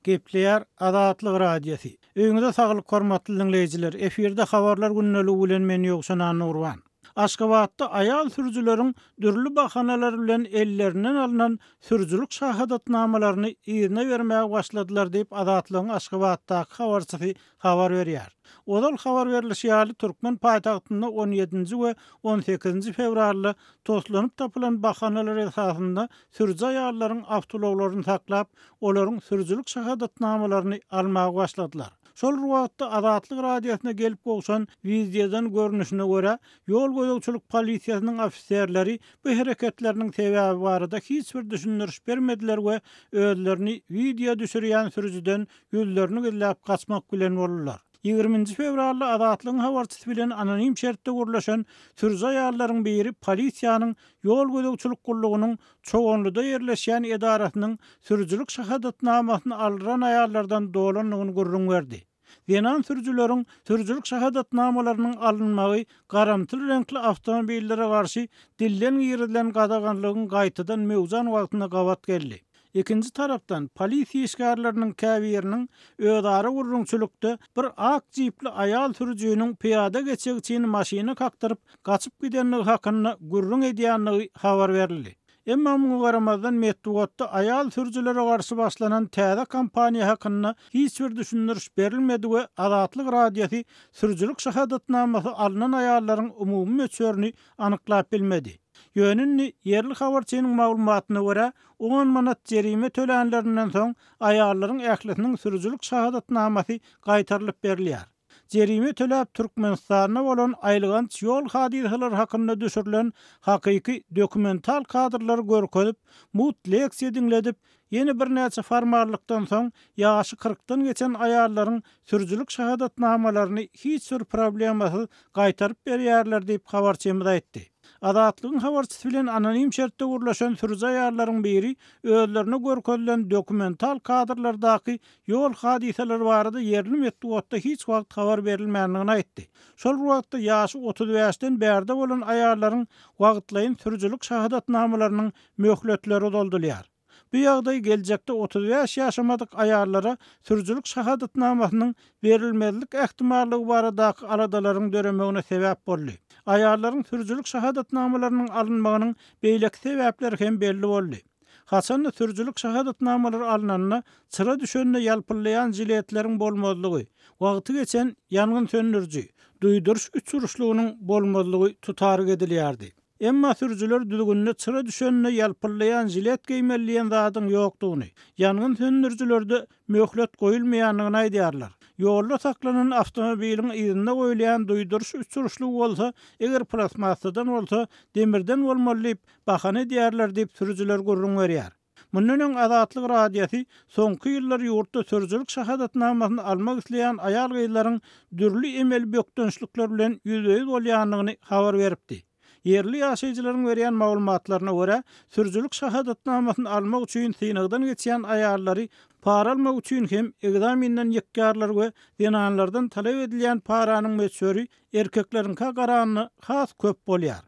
Gepleýär Azatlyk Radiosy. Öýüňize saglyk hormatly diňleýjiler! Efirde Habarlar gündeligi bilen men Ýowşan Annagurban. Aşgabatda aýal sürüjileriň dürli bahanalar bilen ellerinden alnan sürüjilik şahadatnamalaryny yzyna bermäge başladylar diýip Azatlygyň Aşgabatdaky habarçysy habar berýär. Ozal habar berlişi ýaly, türkmen paýtagtynda on ýedinji we on sekizinji fewralda toslanyp tapylan bahanalar esasynda sürüji aýallaryň awtoulaglaryny saklap, olaryň sürüjilik şahadatnamalaryny almaga başladylar. Şol bir wagtda, Azatlyk Radiosyna gelip gowşan wideodan görnüşine görä, ýol gözegçilik polisiýasynyň ofiserleri bu hereketleriniň sebäbi barada hiç bir düşündiriş bermediler we özlerini wideo düşürýän sürüjiden ýüzlerini gizläp gaçmak bilen boldular. Ýigriminji fewralda Azatlygyň habarçysy bilen anonim şertde gürleşen sürüji aýallaryň biri polisiýanyň ýol gözegçilik gullugynyň Çoganlyda ýerleşýän edarasynyň sürüjilik şahadatnamasyny aldyran aýallardan dolandygyny gürrüň berdi. Zenan sürüjileriň sürüjilik şahadatnamalarynyň alynmagy garamtyl reňkli awtomobillere garşy dilden girizilen gadaganlygyň gaýtadan möwjan wagtyna gabat geldi. Ikinji tarapdan, polisiýa işgärleriniň käbiriniň özara gürrüňçilikde bir ak jipli aýal sürüjiniň pyýada geçegçini maşyna kakdyryp, gaçyp gidendigi hakynda gürrüň edýändigi habar berildi. Emma muňa garamazdan, metbugatda aýal sürüjilere garşy başlanan täze kampaniýa hakynda hiç bir düşündiriş berilmedi we Azatlyk Radiosy sürüjilik şahadatnamasy alnan aýallaryň umumy möçberini anyklap bilmedi. Ýöne indi, ýerli habarçynyň maglumatyna görä, on manat jerime tölänlerinden soň, aýallaryň ählisiniň sürüjilik şahadatnamasy gaýtarylyp berilýär. Jerime töläp Türkmenistanda bolan aýylganç ýol hadysalary hakynda düşürilen hakyky dokumental kadrlary görkezip, mugt leksiýa diňledip, ýene birnäçe formallykdan soň ýaşy kyrkdan geçen aýallaryň sürüjilik şahadatnamalaryny hiç bir problemasyz gaýtaryp berýärler diýip, habarçymyz aýtdy. Azatlygyň habarçysy bilen anonim şertde gürleşen sürüji aýallaryň biri özlerine görkezilen dokumental kadrlardaky ýol hadysalary barada ýerli metbugatda hiç wagt habar berilmändigini aýtdy. Şol bir wagtda ýaşy 35-den bärde bolan aýallaryň wagtlaýyn sürüjilik şahadatnamalarynyň möhletleri uzaldylýar. Bu ýagdaý geljekde 35 ýaşamadyk aýallara sürüjilik şahadatnamasynyň berilmezlik ähtimallygy baradaky aladalaryň döremegine sebäp boldy. Aýallaryň sürüjilik şahadatnamalarynyň alynmagynyň beýleki sebäpleri hem belli boldy. Haçan-da sürüjilik şahadatnamalary alnanda, çyra düşende ýalpyllaýan žiletleriň bolmazlygy, wagty geçen ýangyn söndüriji, duýduryş üçburçlugynyň bolmazlygy tutaryk edilýärdi. Emma sürüjiler düzgünde çyra düşende ýalpyllaýan žilet geýmeli diýen zadyň ýokdugyny, ýangyn söndürijilerde möhlet goýulmaýandygyny aýdýarlar. Ýolda saklanan awtomobiliň yzynda goýulýan duýduryş üçburçlugy bolsa, eger plastmassadan bolsa, demirden bolmaly diýip, bahana edýärler diýip, sürüjiler gürrüň berýär. Mundan öň Azatlyk Radiosy soňky ýyllar ýurtda sürüjilik şahadatnamasyny almak isleýän aýal-gyzlaryň dürli emeli bökdençlikler bilen ýüzbe-ýüz bolýandygyny habar beripdi. Ýerli ýaşaýjylaryň berýän maglumatlaryna görä, sürüjilik şahadatnamasyny almak üçin synagdan geçýän aýallary para almak üçin hem ekzamenden ýykýarlar we zenanlardan talap edilýän paranyň möçberi erkekleriňkä garanda has köp bolýar.